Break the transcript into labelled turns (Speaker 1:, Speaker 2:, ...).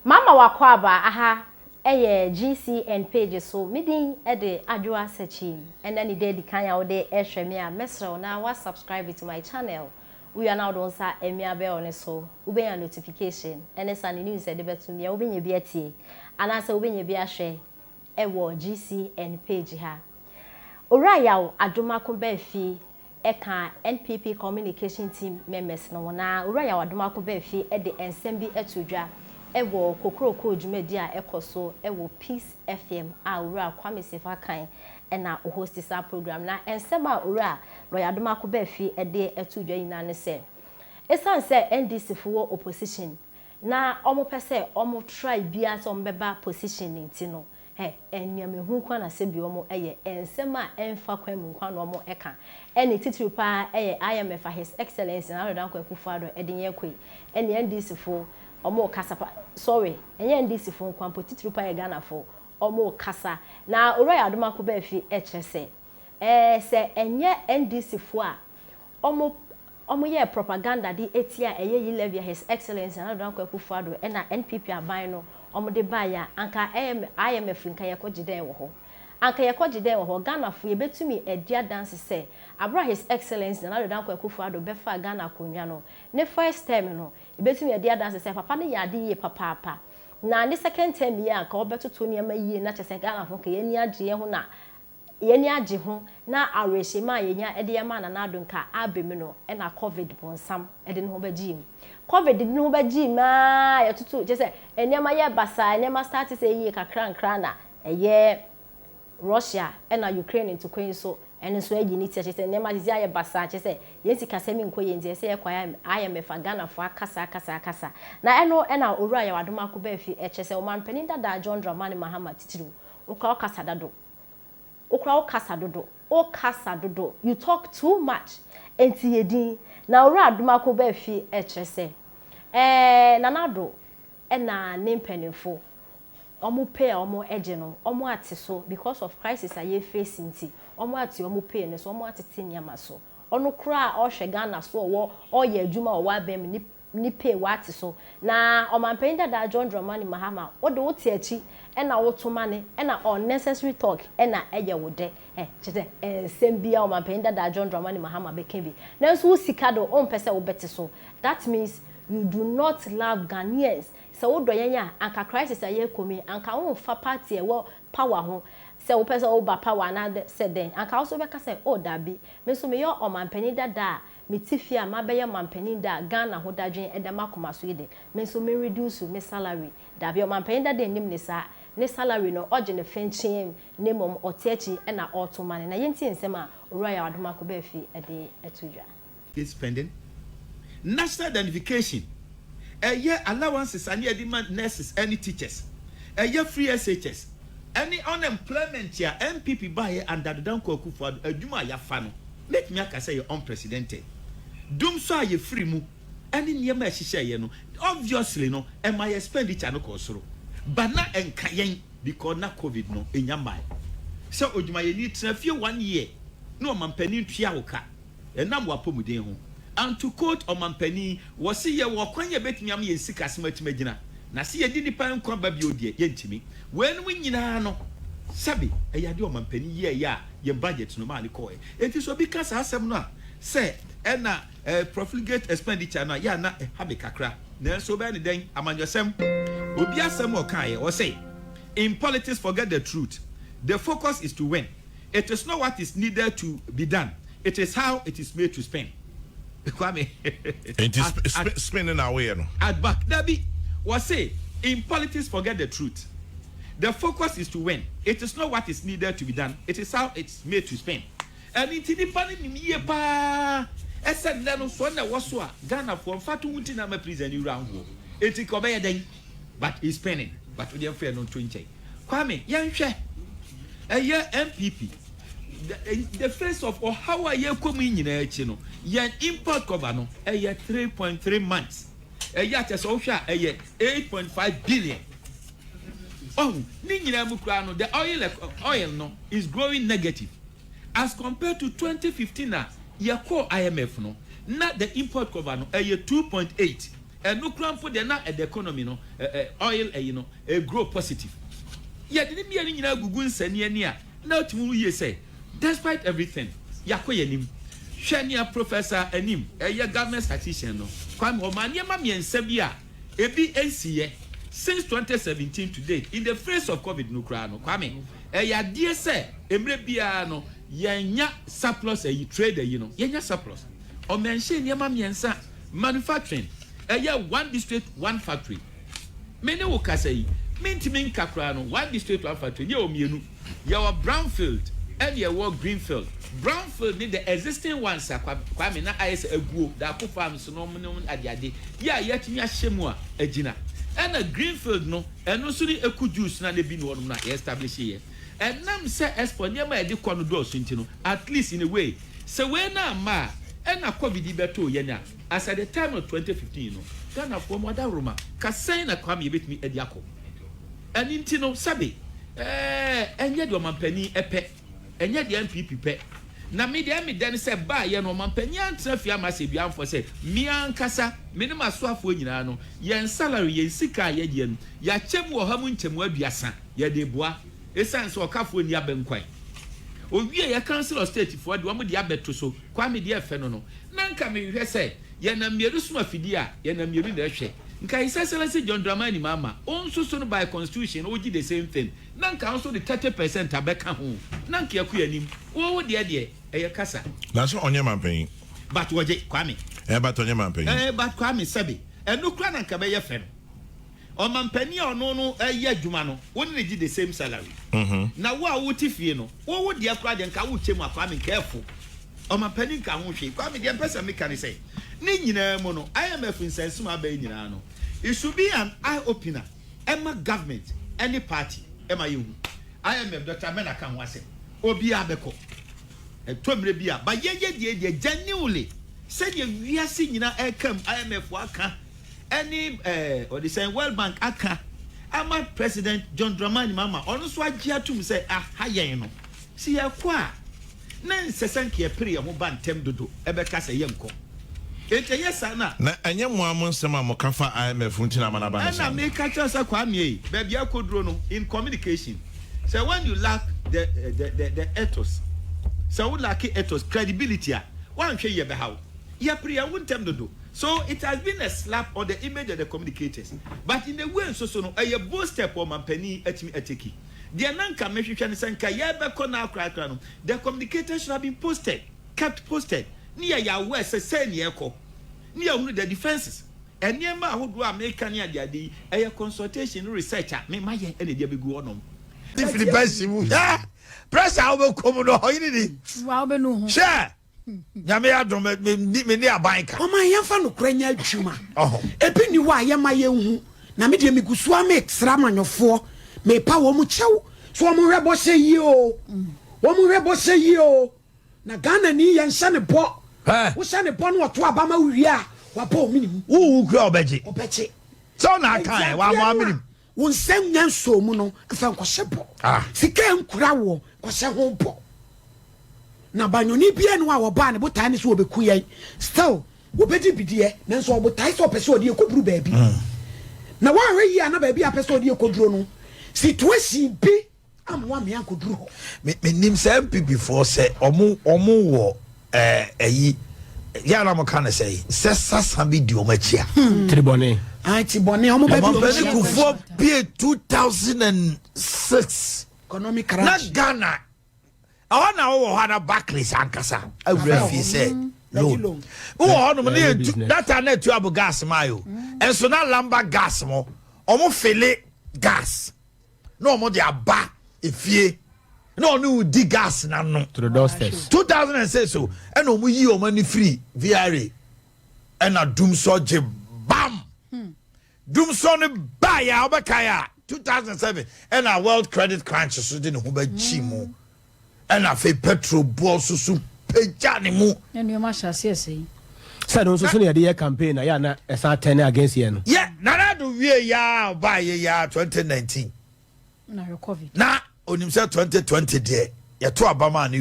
Speaker 1: Mama wakɔ aba aha ɛyɛ GCN page so. Me din ɛde Adwoa Sɛkyi. Ɛnɛ ne da edi kan a wode ɛhwɛ me a, mɛsrɛ wo na wa subscribe to my channel. Wia na wode wo nsa amia bell ne so, wobɛnya notification ɛne sa ne news ɛde bɛto mia, wobɛnya bi atie anaasɛ wobɛnya bi ahwɛ ɛwɔ GCN page ha. Owura Yaw Adomako Baafi ɛka NPP communication team members no ho, na Owura Yaw Adomako Baafi ɛde nsɛm bi ɛto dwa ɛwɔ Kokoroko dwumadi a ɛkɔ so ɛwɔ Peace FM a Owura Kwame Sefa kan ɛna ɔhost saa program. Na nsɛm a Owura Lawyer Adomako Baafi ɛde ɛto dwa nyinaa ne sɛ, ɛsiane sɛ NDC fo wɔ opposition na wɔn pɛ sɛ wɔn try biara sɛ wɔn bɛba position ne nti no, ɛ nneɛma ehu kwan na sɛ bi wɔn yɛ nsɛm a ɛmfa kwan mu nkwan na wɔn ɛka. Ɛne titiri paa ɛyɛ IMF a His Excellence Nana Addo Dankwa Akufo-Addo ɛde yɛn kɔ yi, ɛne NDC fo wɔn kasa pa, sorry, ɛnyɛ NDC fo nkwan po, titiri paa yɛ Ghana fo wɔn kasa. Na Owura yɛ Adomako Baafi ɛkyerɛ sɛ sɛ ɛnyɛ NDC fo a wɔn yɛ propaganda de etia ɛyɛ e-levy a His Excellence Nana Addo Dankwa Akufo-Addo ɛna NPP aban no wɔn de baeɛ a, anka IMF nka yɛkɔ gye dɛn wɔ hɔ? Anka yɛkɔ gye dɛn wɔ hɔ? Ghana fo yɛbɛtumi adi adanse sɛ abira His Excellence Nana Addo Dankwa Akufo-Addo bɛfa Ghana akonnwa no, ne first term no, yɛbɛtumi adi adanse sɛ papa no yɛ ade yie papaapa. Na ne second term yi a nka ɔbɛtoto nneɛma yie na kyerɛ sɛ Ghana fo nka yɛn ani agye yɛn ho na yɛn ani agye ho na awerɛhyɛmu a yɛnya de ama Nana Addo nka aba mu no, ɛna COVID bonsam de ne ho bɛgye mu. COVID de ne ho bɛgye mu aa, yɛtoto kyerɛ sɛ nneɛma yɛ basaa, nneɛma start sɛ yie kakra nkra na ɛyɛ Russia ɛna Ukraine ntokwa yi nso ɛno nso ayi ne ti, kyerɛ sɛ nneɛma sisi ayɛ basaa, kyerɛ sɛ yɛn sikasɛm nkɔ yɛn, nti ɛsɛ yɛkɔ IMF a Ghanafoɔ akasa akasa akasa. Na ɛno ɛna Owura Yaw Adomako Baafi ɛkyerɛ sɛ ɔmanpanin dada John Dramani Mahama titiriw, wokura wokasa dodo, wokura wokasa dodo, wokasa dodo, you talk too much, nti yɛ din. Na Owura Adomako Baafi ɛkyerɛ sɛ Nana Addo ɛna ne mpanimfo wɔn pay a wɔn agye no, wɔn ate so because of crisis a yɛ face, nti wɔn ate wɔn pay no so, wɔn atete nneɛma so. Ɔno koraa a ɔhwɛ Ghana so, ɔwɔ ɔyɛ adwuma a ɔwɔ abɛn mu ne pay wate so. Na ɔmanpanyin dada John Dramani Mahama, wode wote akyi ɛna woto ma ne ɛna unnecessary talk ɛna ɛyɛ wo dɛ kyerɛ sɛ nsɛm bi a ɔmanpanyin dada John Dramani Mahama bɛka bi, nanso wo sika do ɔmpɛ sɛ wobɛte so. That means you do not love Ghanaians. Sɛ wodɔ yɛn a, anka crisis a yɛrekɔ mu yi, anka womfa party a ɛwɔ power ho sɛ wopɛ sɛ woba power anaa sɛ dɛn. Anka wo so wobɛka sɛ, "Oh dabi, me nso meyɛ ɔmanpanyin dada a mete fie a mabɛyɛ ɔmanpanyin da a Ghana ho dadwen ɛda m'akoma so yi de, me nso me reduce me salary." Dabi, ɔmanpanyin dada anim ne saa ne salary no ɔgye ne fɛnkyɛn ne mmom ɔte akyi ɛna ɔreto ma ne. Na yɛntie nsɛm a Owura Yaw Adomako Baafi ɛde ɛto dwa.
Speaker 2: Spending, national identification, ɛyɛ allowances ani yɛde ma nurses ɛne teachers, ɛyɛ free SHS ɛne unemployment a NPP baayɛ under Dankwa Akufo-Addo adwuma a yafa no, mɛtumi aka sɛ yɛ unprecedented. Dum so a yɛfiri mu ɛne nneɛma a ɛhyehyɛ yɛ no, obviously no ɛma yɛ expenditure no kɔ soro, but na ɛnka yɛn because na COVID no enya mmaa sɛ odwumayɛni tena fie one year na ɔmampanin tua wo ka ɛnam w'apɔmuden ho. And to quote ɔmampanin, wɔsi yɛ wɔ kwan yɛ bɛtumi ama yɛn sika asɛm atumi agyina na sɛ yɛdi nipa nkwa ba bio deɛ, yɛntumi. Wɔnum nyinaa no, sɛbi, ɛyɛ adeɛ ɔmampanin yɛ yɛ a yɛn budget no maa ne kɔɛ. Eti so obi ka saa asɛm no a sɛ ɛna profligate expenditure no a yɛ ana ɛha me kakra, nanso bɛyɛ ne dɛn? Amanyɔsɛm obi asɛm a ɔka yɛ, ɔsɛ, "In politics, forget the truth. The focus is to win. It is not what is needed to be done, it is how it is made to spend." Kwame.
Speaker 3: Nti spin na awoyɛ no.
Speaker 2: At back dabi, wɔse, "In politics, forget the truth. The focus is to win. It is not what is needed to be done, it is how it's made to spend." Ɛne nti nipa no nim yie paa ɛsɛ nnɛ no so ɔna ɛwɔ so a Ghanafoɔ nfa to ho ti na ama prison wura ahoɔ eti ka ɔbɛyɛ dɛn, but he is spending. But o deɛ nfɛ no nto nkyɛn. Kwame, yɛnhwɛ ɛyɛ NPP the face of ɔhaw a yɛkɔ mu yi nyinaa akyi no, yɛn import cover no ɛyɛ 3.3 months. Ɛyɛ akyɛ sɛ ɔhwɛ a ɛyɛ 8.5 billion. Ɔhu ne nyinaa mu koraa no, the oil no is growing negative as compared to 2015 a yɛkɔɔ IMF no. Na the import cover no ɛyɛ 2.8. Ɛno koraa mpo deɛ na the economy no oil ɛyi no grow positive. Yɛde ne mmienu nyinaa gugu nsania ani a na wotumi hu yie sɛ despite everything yɛakɔ yɛn anim. Hwɛ nea Professor Anim ɛyɛ government statistician no Kwame ɔmaa nneɛma mmiɛnsa bi a ebi nsiiɛ since 2017 to date in the face of covid no koraa no Kwame ɛyɛ adeɛ sɛ mmerɛ biara no yɛnya surplus ayi trade ayi no yɛnya surplus. Ɔmention nneɛma mmiɛnsa, manufacturing, ɛyɛ one district one factory. Me ne wo kasa yi, mentumi nka koraa no, one district one factory, ne yɛwɔ mmienu. Yɛwɔ brownfield ɛne yɛwɔ greenfield. Brownfield ne the existing ones a Kwame na ayɛ sɛ aguo, Daako Farms nom ne adeade, yɛ a yɛatumi ahyɛ mu a agyina. Ɛna greenfield no, ɛno nso ne Eku Juice no a na ebi nni hɔnom no a yɛ establish yɛ. Ɛnam sɛ export nneɛma a yɛde kɔ no dɔɔso nti no, at least in a way, Sɛ wei no amma a, ɛna covid yi bɛtoo yɛn a, as at the time of 2015 no, Ghanafoɔ mo adaworoma, ka sɛn na Kwame yɛbɛtumi adi akɔ? Ɛno nti no, sɛbe, ɛɛ, ɛnyɛ deɛ ɔmampanin pɛ, ɛnyɛ deɛ NPP pɛ. Na me deɛ me dɛ ne sɛ baeɛ no, ɔmampanin antena fie amma sɛ aduanfoɔ sɛ, me ankasa, me ne m'asoafoɔ nyinaa no, yɛn salary, yɛn sika a yɛgyeɛ no, yɛakyɛ mu ɔha mu nkyɛmu aduasa, yɛde reboa. Esiane sɛ ɔkafoɔ nni abɛnkwan. Ɔwieɛ Council of State foɔ de wɔn deɛ abɛto so, Kwame deɛ ɛfɛ no no, na nka mehwehwɛ sɛ yɛnam mmienu som afidie a, yɛnam mmienu na ɛhwɛ. Nka His Excellency John Dramani Mahama, wo nso so no by constitution no wogye the same thing, na nka wo nso de 30% abɛka ho, na nka yɛkɔ yɛn anim. Wo wo deɛ deɛ, ɛyɛ kasa.
Speaker 3: Na sɛ ɔnyɛ manpanyin.
Speaker 2: But wɔgye, Kwame.
Speaker 3: Eh but ɔnyɛ manpanyin.
Speaker 2: Eh but Kwame sɛbe, ɛno koraa na nka ɛbɛyɛ fɛ no. Ɔmanpanin a ɔno no yɛ adwuma no, wo ne no gye the same salary. Na wo a wote fie no, wo wo deɛ koraa deɛ nka wokyɛ mu a Kwame nka ɛfo. Ɔmanpanin nka ho hwee. Kwame deɛ mpɛ sɛ meka ne sɛ, ne nyinaa mu no, IMF nsɛnsom aba yi nyinaa no, it should be an eye opener ɛma government ɛne party ɛma yɛhu. IMF, Doctor Mena ka ho asɛm, obiara bɛkɔ. Ɛtɔ mmerɛ bi a, but yɛyɛ deɛ deɛ genuinely sɛdeɛ wiase nyinaa ɛreka mu, IMF aka, ɛne ɛɛ ɔde sɛn World Bank aka ama President John Dramani Mahama ɔno nso agye atum sɛ aha yɛn no sɛ yɛkɔ a na nsɛ sɛ nka yɛpere yɛn ho ba ntɛm dodo ɛbɛka sɛ yɛnkɔ enti ɛyɛ saa na
Speaker 3: Na ɛnyɛ mo ara mo nsɛm a moka fa IMF ho nti na ama no aba no saa
Speaker 2: Ɛna
Speaker 3: no?
Speaker 2: meka kyerɛ wo sɛ Kwame ei, baabi a akɔduro no in communication sɛ when you lack the the the the ethos sɛ wo lack ethos credibility a woanhwɛ yie ɛbɛha wo. Yɛpere yɛn ho ntɛm dodo. So it has been a slap on the image of the communicators but in a way nso so no ɛyɛ bold step ɔmanpanin atumi ateki. Deɛ na nka mehwehwɛ ne sɛ nka yɛrebɛkɔ no ara korakora no the communicators should have been posted, kept posted ne yɛyɛ aware sɛ sei ne yɛrekɔ ne yɛahunu the defences. Nneɛma ahodoɔ a meka ne adeade yi ɛyɛ consultation ne research a me mayɛ na ɛde abɛgu hɔnom.
Speaker 4: Firi bɛsi mu hwɛ pressure a wobɛkɔ mu no ɔyene ni hwɛ. Nyame adom me ne aban ka.
Speaker 5: Ɔman yɛmfa nokorɛ nyɛ adwuma. Ebi nni hɔ a yɛma yɛnhu. Na me deɛ megu so ara mesrɛ amanyɔfoɔ, mepa wɔn kyɛw sɛ wɔn nhwɛ bɔhyɛ yie o, wɔn nhwɛ bɔhyɛ yie o. Na Ghanani yɛnhyɛ no bɔ, wohyɛ no bɔ na ɔto aba ma wo wie a, wabɔ wo mene mu.
Speaker 4: Wowu kura ɔbɛgye.
Speaker 5: Ɔbɛgye.
Speaker 4: Sɛ ɔna aka ɛ, wamɔ amene mu.
Speaker 5: Wo nsa nnya nsɔɔ mu no, mfa nkɔhyɛ bɔ. Sika a ɛnkura woɔ, kɔhyɛ ho bɔ. Na banyɔni biara nni hɔ a ɔbaa ne botae ne sɛ ɔbɛku yɛn. Still, ɔbɛdi bi deɛ, nanso ɔbotae sɛ ɔpɛ sɛ ɔde yɛn kɔduru baabi. Na woanhwɛ yie a na baabi a apɛ sɛ ɔde yɛn kɔduro no, situation bi ammoa me ankɔduru hɔ.
Speaker 4: Me me nim sɛ NPP foɔ sɛ ɔmo ɔmo wɔ ɛɛ ɛyi yɛ a na mo ka ne sɛ sɛ sasa bi di ɔmo akyi a.
Speaker 6: Tiri bɔne.
Speaker 5: Ayi ti bɔne ɔmo bɛ bi ɔmo
Speaker 4: Ɔmampanin Kufuor bie 2006
Speaker 5: Economic
Speaker 4: na
Speaker 5: crash.
Speaker 4: Ghana ɛhɔ na wowɔ hɔ ana Barclays ankasa awura fie sɛ loan wowɔ hɔ nom ne yɛtu that time na ɛtu abo gas maa yo ɛnso na lamba gas mo ɔmo fele gas na ɔmo de aba efie na ɔne wo di gas na no 2006 o ɛna ɔmo yi ɔmo ani firi VRA ɛna dumsɔ gye bam. Hmm. Dumsɔ no baeɛ a wobɛkae a 2007 ɛna world credit crunch so de ne ho bɛgye mu ɛna afei petrol boɔ so so pagya ne mu.
Speaker 7: Na nneɛma ahyɛ aseɛ sɛe.
Speaker 6: Sɛ no nso so na yɛde yɛ campaign na yɛ a na ɛsan turn against yɛn no.
Speaker 4: Yɛ Nana Addo wie yɛ a ɔbaeɛ yɛ a 2019
Speaker 7: Na hwɛ covid.
Speaker 4: Na onim sɛ 2020 deɛ yɛto aba maa no.